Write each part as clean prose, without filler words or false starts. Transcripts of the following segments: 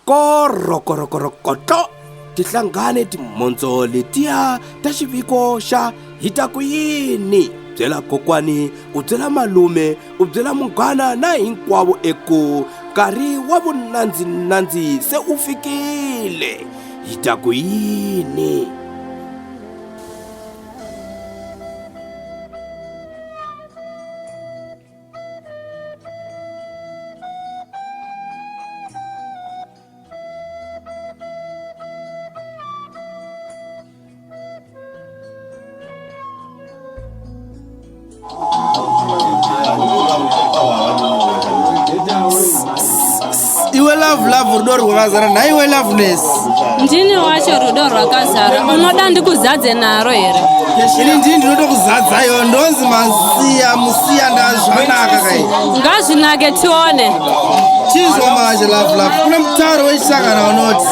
Korokorokorokotlo ti hlangane timhondzo letiya ta xiviko xa hi ta ku yini byela kokwani u byela malume u byela munghana na hinkwavo eku nkarhi wa vunandzinandzi se u fikile hi ta ku yini. Iwe love love rudo rwakazara nhaiwe loveness. Ndini wacho rudo rwakazara unoda ndikuzadze naro here? Ini ndini ndinotokuzadza iwe ndonzi masiya musiya ndazvanaka kai. Ngazvinake tione. Chizwa manje love love kune mutauro wechishangana unoti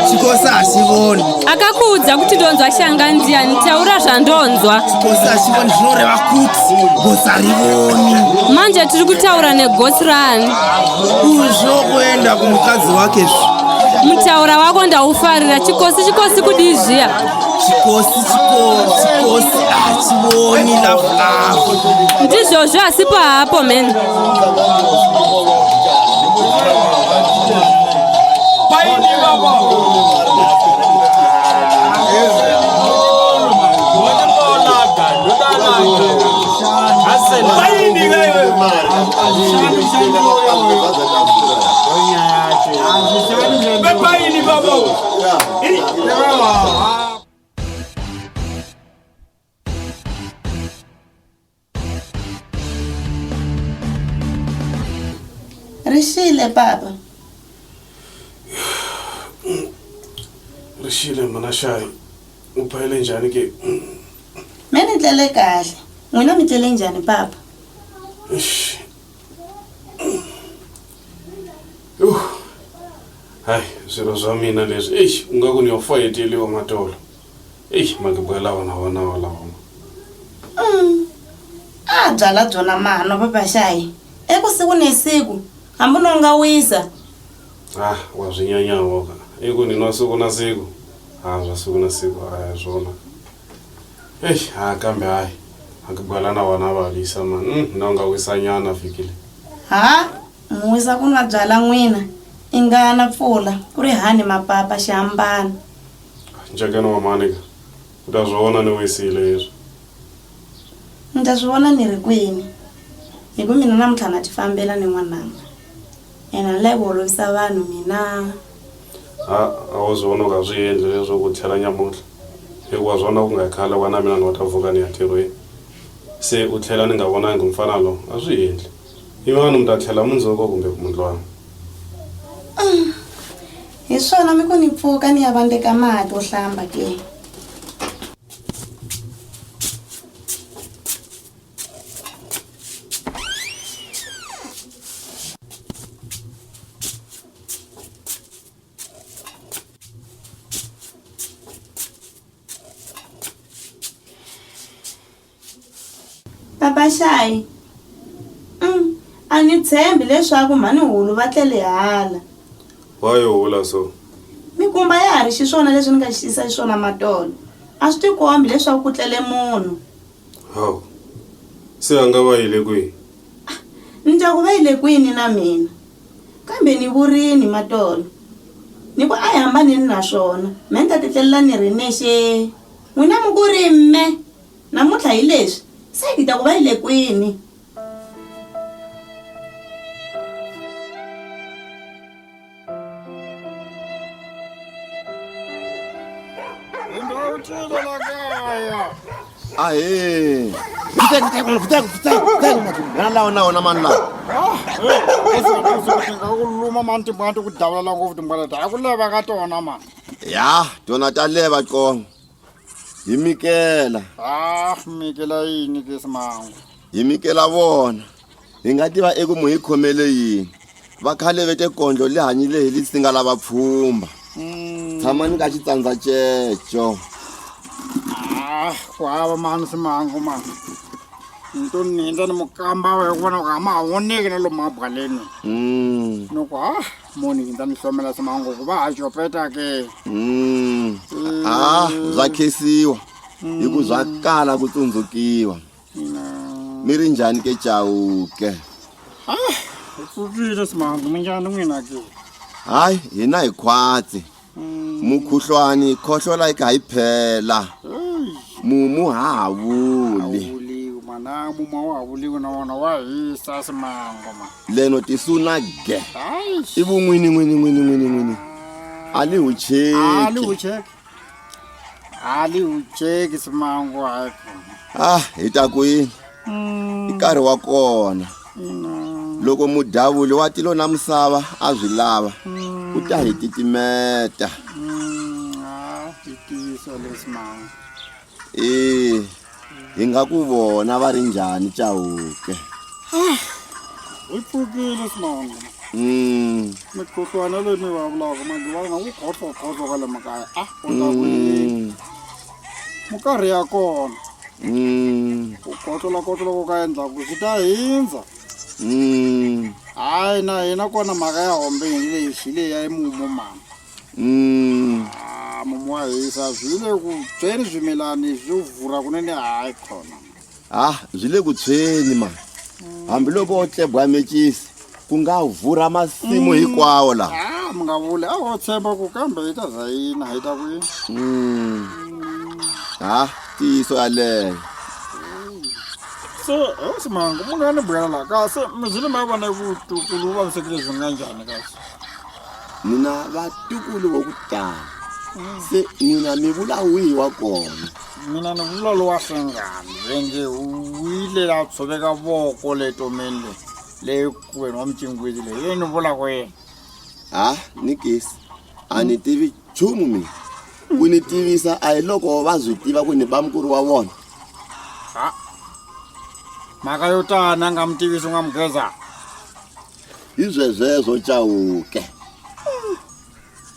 chikosi hachivoni. Akakuudza kuti ndonzwa shanga ndiani taura zvandonzwa. Chikosi hachivoni zvinoreva kuti gotsi harivoni. Manje tiri kutaura negotsi raani? Uzvo kuenda kumukadzi wake zvi. Mutaura wako ndaufarira chikosi chikosi kudii zviya? Chikosi chikosi chikosi hachivoni love love. Ndizvozvo asipo haapo mheni. Rixile papa. Rixile mana xayi. U phayele njhani ke? Me ni tlele kahle. N'wina mi tlele njhani papa? Eish. Uh. Hayi, swilo swa mina leswi. Eish, u nga ku ni yo foyeteliwa matolo. Eish, magibwa lawa na wona walawo. A byala byona mano papa xayi. Eku siku ni siku hambi no nga wisa. Ah, wa swi nyanyawo ka. I ku ni nwa siku na siku. Ha swa siku na siku a hi swona. Eish, ha kambe hayi. Magibwa na wona va lwisa man. Na u nga wisanyana fikile. Ha, mu wisa ku nwa byala n'wina. I ngana pfula ku ri hani mapapa xihambano. Njhakani wa mhani ka? U ta swi vona ni wisile leswi. Ni ta swi vona ni ri kwini? Hi ku mina namuntlha na tifambela ni n'wananga. Ene a ni lavi ku holovisa vanhu mina. Ha, a wo swi vona u nga swi endli leswo ku tlhela nyamuntlha. Hikuva swona ku nga khale wa na mina ni nga ta pfuka ni ya ntirhweni. Se u tlhela ni nga vonangi mfana lo, a swi endli. Ivi vanhu mi ta tlhela mundzuku kumbe mundlwana. Hi swona mi ku ni pfuka ni ya vandeka mati wo hlamba ke? Papa Xayi, mm, a ni tshembi leswaku mhani Hulu va tlele hala. Why u vula so? Mikumba ya ha ri xiswona leswi ni nga xi tisa xiswona matolo. A swi tikombi leswaku ku tlele munhu. Hawu, se a nga va yile kwihi? Ah, ni twa ku va yile kwini na mina. Kambe ni vurini matolo. Ni ku a hi hambaneni na swona. Me ni ta titlelela ni ri nexe. N'wina mi ku ri me. Namuntlha hi leswi, se hi ta ku va yi le kwini? Ahee. Lawa na wona mani lawa. Ku luma mani timbwa ti ku davulela ngopfu timbwa leti a ku leva ka tona mani. Ya, tona ta leva qongo. Hi mikela. Ah, mikela yini ke simangu? Hi mikela vona. Hi nga tiva eku mu hi khomele yini. Va khale vete kondlo li hanyile hi lisinga la vapfhumba. Tshamani ka xitsandza ceco. Ah, ku hava mani simangu mani. Ni to ni endla ni mukamba wa ku vona ku a ma ha voneki na lomu mabwaleni. Ni ku ha morning ni ta ni hlomela simango ku va ha xopeta ke. A bya khesiwa hi ku bya kala ku tsundzukiwa. Mi ri njhani ke Chauke? Hi pfukile simango mi njhani n'wina ke? Hayi hina hi khwatsi. Mukhuhlwani khohlola yi ka yi phela. Mumu ha ha vuli. Vuliwi mana mumu wa ha vuliwi na wona wa hisa simango ma. Leno tisuna ge. Hayi. I vun'wini n'wini n'wini n'wini n'wini. A li hu A li cheki. hu cheki. A li hu cheki simango hayi khona. Ah, hi ta ku yini? I nkarhi wa kona. Loko mudavuli wa tilo na misava a swi lava, u ta hi titimeta. A i ntiyiso leswi mango. E, hi nga ku vona va ri njhani Chauke? Hi pfukile simango. Mikhuhlwana leyi mi vulavulaka magivana wu khotlokhotlho ka le makaya a u ta ku yini? Minkarhi ya kona. Ku khotlolakhotlolo ko ka endzhaku swi ta hindza. Hayi na hina kona mhaka ya hombe hi leyi xi leyi ya mumu mani. Ah, mumu wa hisa swi le ku tshweni swimilani swi vurha kunene hayi khona. Ah, swi le ku tshweni mani. Hambiloko o tlebwa mecisi ku nga vurha masimu hinkwawo laha. Ah, mi nga vuli a wo tshemba ku kambe yi ta za yina hi ta ku yini. Ha, ntiyiso yaleyo. Se he simango mi nga ni bwela la kasi mi zile ma vona vutukulu wu vavisekile byi nga njhani kasi. Mina vatukulu vo ku tala. Se n'wina mi vula wihi wa kona? Mina ni vula lowa hlengani ve nge u ile la tshoveka voko le tomeni le le kuweni wa micingwizi leyi ye ni vulaka yena. Ha, ni kesi a ni tivi nchumu mina. Ku ni tivisa a hi loko va swi tiva ku ni bamukuru wa vona. Ha, mhaka yo tani a nga mi tivisi u nga mugheza. Hi swesweswo Chauke.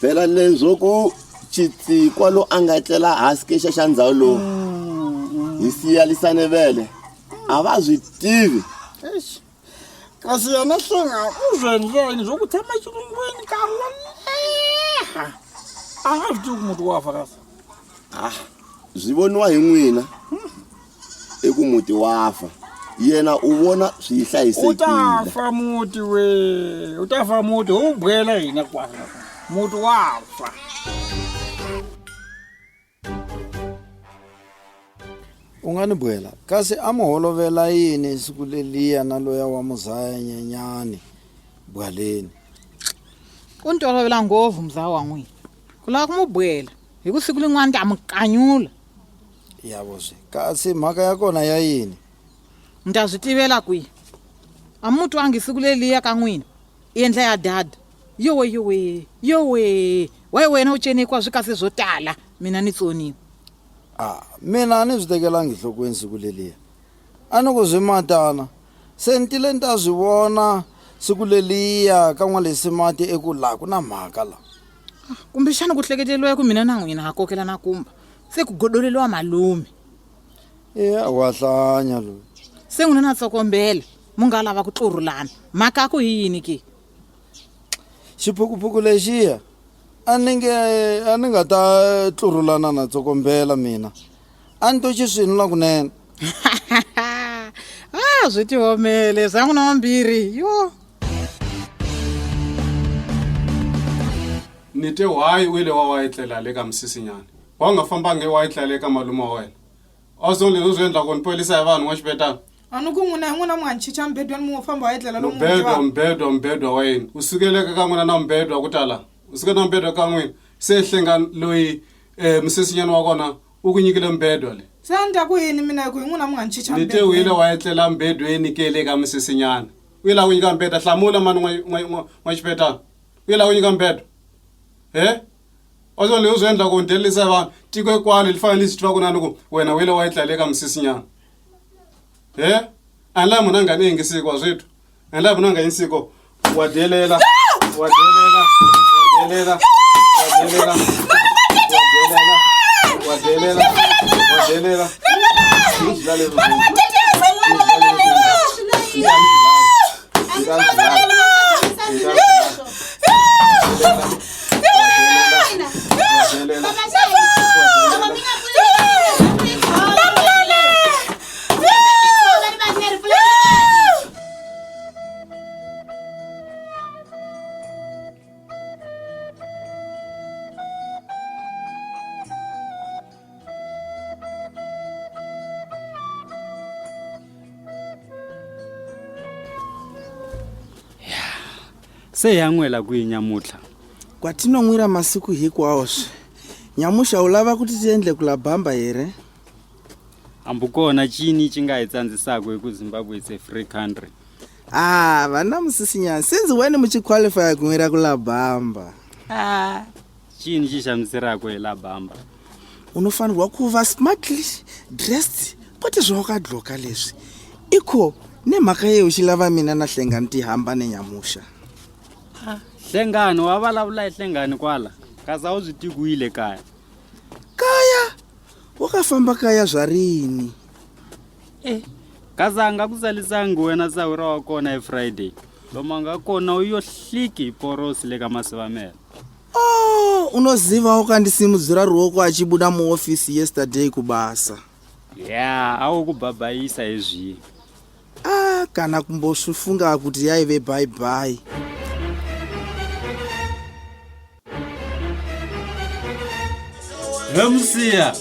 Phela leswo ku xitsikwa lo a nga tlela hansi ke xa xa ndhawu lowu hi siyalisane vele a va swi tivi. Eish. Kasi yena Hlenga u swi endleni swo ku tshama xilungwini nkarhi wo leha a nga swi tivi ku muti wa fa kasi. Ah, swi voniwa hi n'wina i ku muti wa fa yena u vona swi U ta hlayisekile. fa muti we, u ta fa muti ho bwela hina kwala. Muti wa fa. U nga ni bwela kasi a mu holovela yini siku leliya na loya wa muzaya nyenyani bwaleni? U ni tolovela ngopfu muzaya wa n'wina. Ku lava ku mu bwela hi ku siku lin'wana ni ta mu kanyula. Ya voswe kasi mhaka ya kona ya yini? Ni ta swi tivela kwihi? A mu twangi siku leliya ka n'wina i endla ya dada. Yowe yowe yowe wayi wena u cenikwa swi kasi swo tala mina ni tsoniwa. A mina a ni swi tekelangi nhlokweni siku leliya. A ni ku swi matana. Se ni tile ni ta swi vona siku leliya ka n'walesimati eku la ku na mhaka la. Kumbexana ku hleketeriwa ku mina na n'wina ha kokela na kumba se ku godoleriwa malume. Eya wa hlanya loyi. Se n'wina na tsokombela mu nga lava ku tlurulana mhaka ku hi yini ke? Xiphukuphuku lexiya a ni nge a ni nga ta tlurulana na tsokombela mina. A ni to xi swinula kunene. Ah, swi tihomele swa n'wina vambirhi yo. Ni te why u ile wa wa etlela le ka misisinyana wa u nga fambangi wa etlela eka malume wa wena a swi leswi u swi endla ku ni poyilisa hi vanhu n'waxipetana A ni ku n'wina hi n'wina mi nga ni chicha mubedweni mi wo famba wa etlela lomu mubedwa mubedwa mubedwa wa yini u sukeleka ka n'wina na mubedwa ku tala u suke na mubedwa ka n'wina se hlenga loyi um musesinyana wa kona u ku nyikile mubedwa le Se a ni ta ku yini mina hi ku hi n'wina mi nga ni chicha ni te u yile wa etlela mbedweni ke le ka misisinyana u yila ku nyika mbedwa hlamula mani n'waxipetana u yila ku nyika mbedwa he oswo leswi swi endla ku ni delelisa hi vanhu tiko hinkwalo li fanele li swi tiva ku nani ku wena u yile wa etlela le ka misisinyana he a ni lavi munhu a nga ni yingisiki wa swi twa a ni lavi munhu a nga yingisiko wa delela wa delela wa delela wa delela wa delela wa delela wa delela Se hi ya nwela kwihi nyamutlha? Kwatinonwira masiku hikwawoswe. Nyamuxa u lava kuti tiendle ku la bamba here? Hambi kona cini ci nga hi tsandzisaka hi ku Zimbabwe is a free country. Ah, vana musisinyana, since when muchi qualify ku nwira ku la bamba? Ah, cini xi xamisiraka hi la bamba? Unofanirwa kuva smartly dressed kwete zvawakadloka leswi. Ikho nemhaka yeyi uchilava mina na Hlengani tihambane nyamuxa. Hlengani wa vulavula hi Hlengani kwala kasi a wu swi tivi ku yile kaya. Kaya? Wakafamba kaya zva rini? Eh, kasi a nga ku salisangi wena sahwira wa kona hi Friday. Lomu a nga kona u yo hliki hi porosi le ka Masivamela. Oh, unoziva wakandisimudzira ruoko achibuda muofisi yesterday kubasa. Ya, a wo ku babayisa hezviyi. Ah, kana kumbosvifunga kuti yaive bye bye. He musiya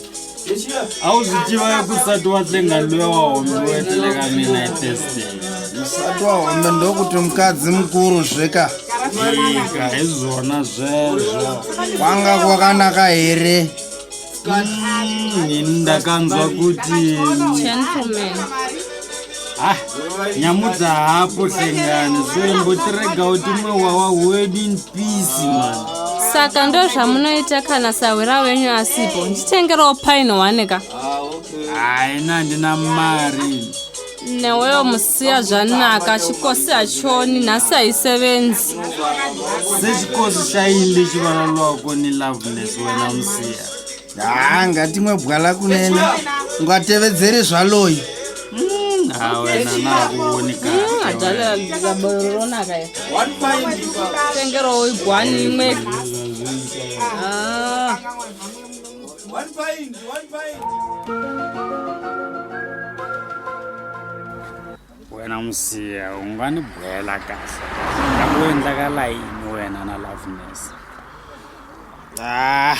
a wu swi tiva ku nsati wa hlengani luya wa hombe u etele ka mina hi thursday Musati wa hombe ndokuti mukadzi mukuru zveka. Ika hi zwona sweswo Kwanga kwakanaka here? Ini ndakanzwa kuti Gentleman. Ah, nyamudza hapo hlengani so imbotirega kuti mwe wawa wedu in peace man Saka ndozvamunoita kana sahwira wenyu asipo. Nditengerewo paini one ka. Hayi handina mari. Newewo musiya zvanaka chikosi hachoni nhasi haisevenzi. Sechikosi chaini lexi vulavuriwaka ni loveness wena musiya. Haa ngatimwe bwala kunene ungatevedzeri zvaloyi. Ha wena na ha ku voni kahle. Ronaka tengerewo igwani imwe. Ah. Wena musiya u nga ni bwela kahle ka ku endlakala yini wena na loveness. Ah,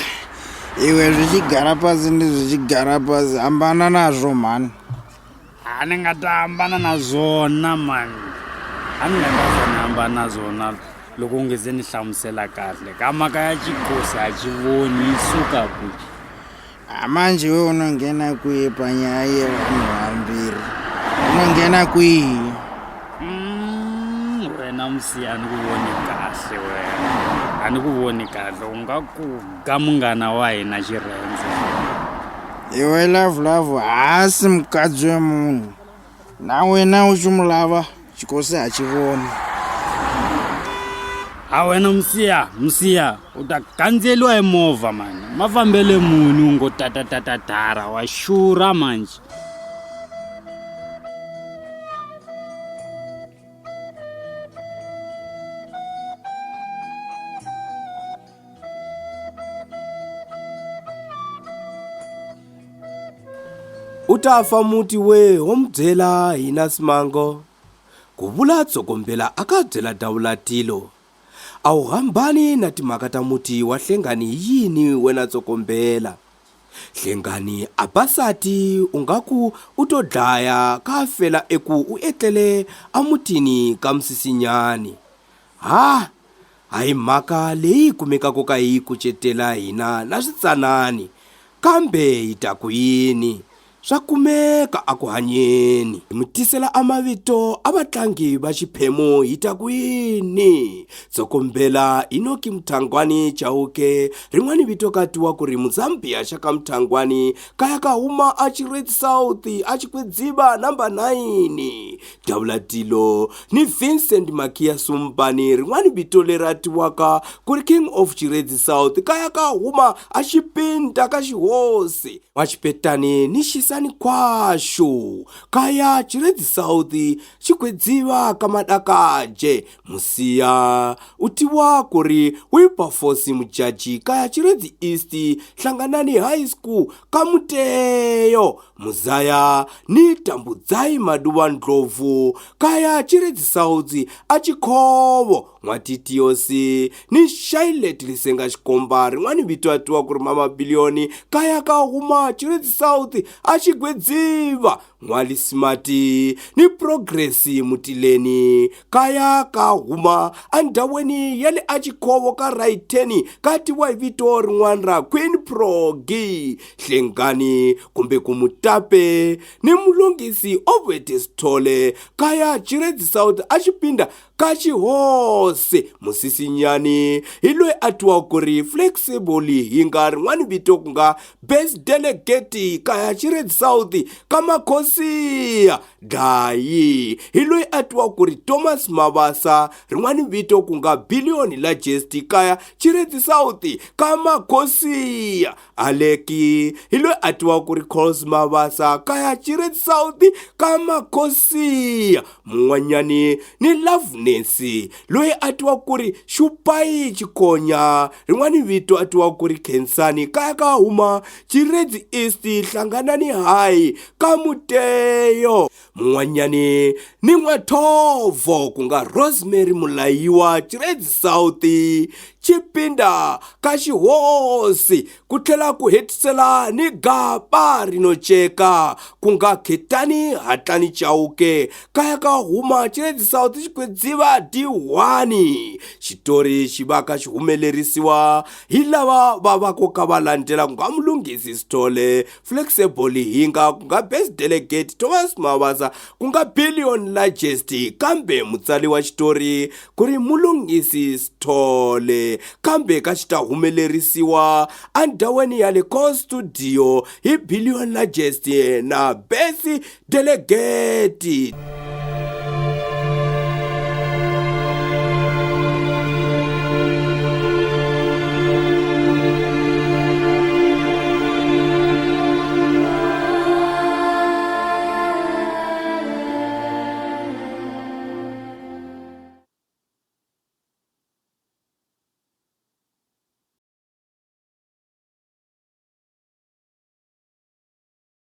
iwe zvichigara pasi ndizvichigara pasi hambana nazvo mhani. A ni nga ta hambana na zwona mani a ni nga ta za ni hambana na zwona loko u nge se ni hlamusela kahle ka mhaka ya xikosi a xi voni yi suka kwihi. Ah, manje iwe unongena kwihi panyaya yevanhu vambiri unongena kwihi? Wena musiya a ni ku voni kahle wena a ni ku voni kahle u nga ku ga munghana wa hina xirhendze. Iwe love love haasi mukadzi wemunhu na wena uchimulava chikosi hachivoni. A wena musiya musiya u ta kandziyeliwa hi movha mani mafambele muni u ngo tatatatatara wa xurha manjhe. U ta fa muti we ho mu byela hina Simango, ku vula Tsokombela a ka byela Dawulatilo. A wu hambani na timhaka ta muti wa Hlengani hi yini wena Tsokombela? Hlengani a ba sati u nga ku u to dlaya ka fela eku u etlele emutini ka Musisinyani. Ha! A hi mhaka leyi kumekaka ka yi kucetela hina na switsanani, kambe yi ta ku yini? Swa kumeka a ku hanyeni. Hi mi tisela a mavito a vatlangi va xiphemu hi ta ku yini? Tsokombela Enoki Mthangwani Chauke, rin'wani vito ka tiwa ku ri Muzambia xa ka Mthangwani, kaya ka huma a Chiredzi South a Chikwidziva number 9. Davula-Tilo ni Vincent Makiya Sumbani, rin'wana vito leri a tiwaka ku ri King of Chiredzi South, kaya ka huma a xipinta ka xihosi N'waxipetani ni Xisani Khwashu, kaya Chiredzi South, Xigwedziva ka Madakaje, Musiya u tiwa ku ri Wilberforce Mujaji, kaya Chiredzi East, Hlanganani High School ka Muteyo, Muzaya ni Tambudzai Maduva Ndlovu kaya Chiredzi South a Chikhovo N'watitiyosi ni Shailet Lisenga Xikomba rin'wani vito a tiwa ku ri Mama Biliyoni kaya ka huma Chiredzi South a Xigwedziva. N'walisimati ni Progress Mutileni kaya ka huma endhawini ya le Achikhovo ka Raitheni ka tiviwa hi vito rin'wana ra Queen Progi Hlengani kumbe ku Mutape ni Mulungisi Obert Sithole kaya Chiredzi South a Xipinda ka Xihose Musisinyani hi loyi a tiwa ku ri Flexible yi nga rin'wana vito ku nga Best Delegate kaya Chiredzi South ka Makhosiya Dlayi hi loyi a tiwa ku ri Thomas Mabasa rin'wana vito ku nga Billion Largest kaya Chiredzi South ka Makhosiya Aleki hi loyi a tiwa ku ri Coles Mabasa kaya Chiredzi South ka Makhosiya Mun'wanyani ni Loveness loyi a tiwa ku ri Xupayi Xikonya rin'wana vito a tiwa ku ri Khensani kaya ka huma Chiredzi East Hlanganani High ka Muteyo Mun'wanyani ni N'wathovo ku nga Rosemary Mulayiwa Chiredzi South Chipinda ka xihosi ku tlhela ku hetisela ni gaba rino ceka ku nga Khetani Hatlani Chauke kaya ka huma Chiredzi South Xikwedziva D1 xitori xi va ka xi humelerisiwa hi lava va va ko ka va landzela ku nga Mulunghisi Sithole Flexible Hinga ku nga Best Delegate Thomas Mabasa ku nga Billion Largest kambe mutsari wa xitori ku ri Mulunghisi Sithole kambe ka xi ta humelerisiwa endhawini ya le Core Studio hi Billion Largest na Best Delegate.